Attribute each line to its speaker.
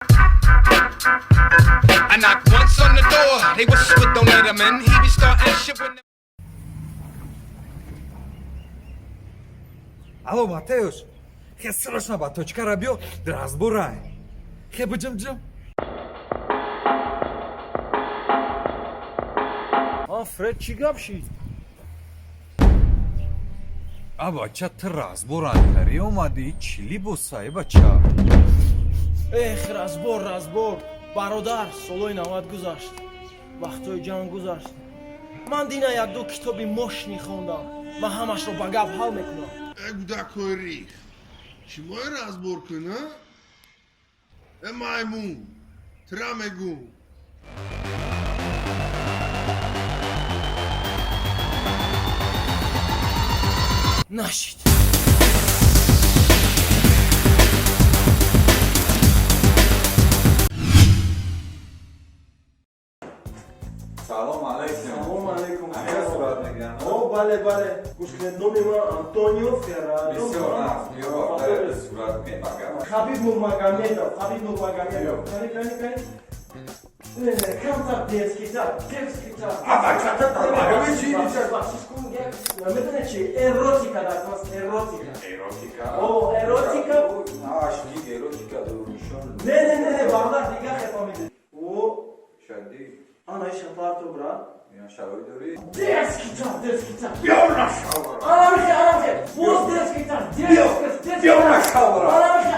Speaker 1: I knock once on the door, they whisper, don't let him in. He be starting shit with
Speaker 2: Алло, Матеуш, хе, срочно ба точкара биё, разборай. Хе, буҷим ҷим.
Speaker 3: А, Фред, чӣ гап шид?
Speaker 2: А, бача, ту разбор анкарӣ омадӣ? Чӣ либосае, бача?
Speaker 3: Эх, разбор, разбор, бародар. Солҳои 90 гузашт, вақтҳои ҷанг гузашт. Ман дина якду китоби мошинӣ хондам. Ман ҳамашро ба гап ҳал мекунам.
Speaker 4: Э, гудакҳои рих, шумои разбор куна? Э, маймун, тира мегум.
Speaker 3: Нашид.
Speaker 2: Салом алейкум.
Speaker 3: Салом алейкум.
Speaker 2: Амира сурат мегирам.
Speaker 3: О, бале, бале, гӯш кунед, номи ман Антонио Ферраро.
Speaker 2: Бисёр нағз, биё, сурат мебагам.
Speaker 3: Хабиб Нурмагомедов, Хабиб Нурмагомедов. Кани, кани, кани. Не, не, камтар дерзкитар, дерзкитар. Бахшиш кун, медоне чи эротика дар кас, эротика.
Speaker 2: Эротика?
Speaker 3: О, эротика.
Speaker 2: Наваш диг эротика дурнишон.
Speaker 3: Не, не, не, не, бародар, дига хефамиде. О.
Speaker 2: Шади.
Speaker 3: Ана иша парто, брат.
Speaker 2: Миён шароит дорӣ?
Speaker 3: Дерзкитар, дерзкитар.
Speaker 2: Биёр на шавара.
Speaker 3: Ана михе, ана михе, боз дерзкитар, дерзкитар.
Speaker 2: Биёр на шавара.
Speaker 3: Ана михе,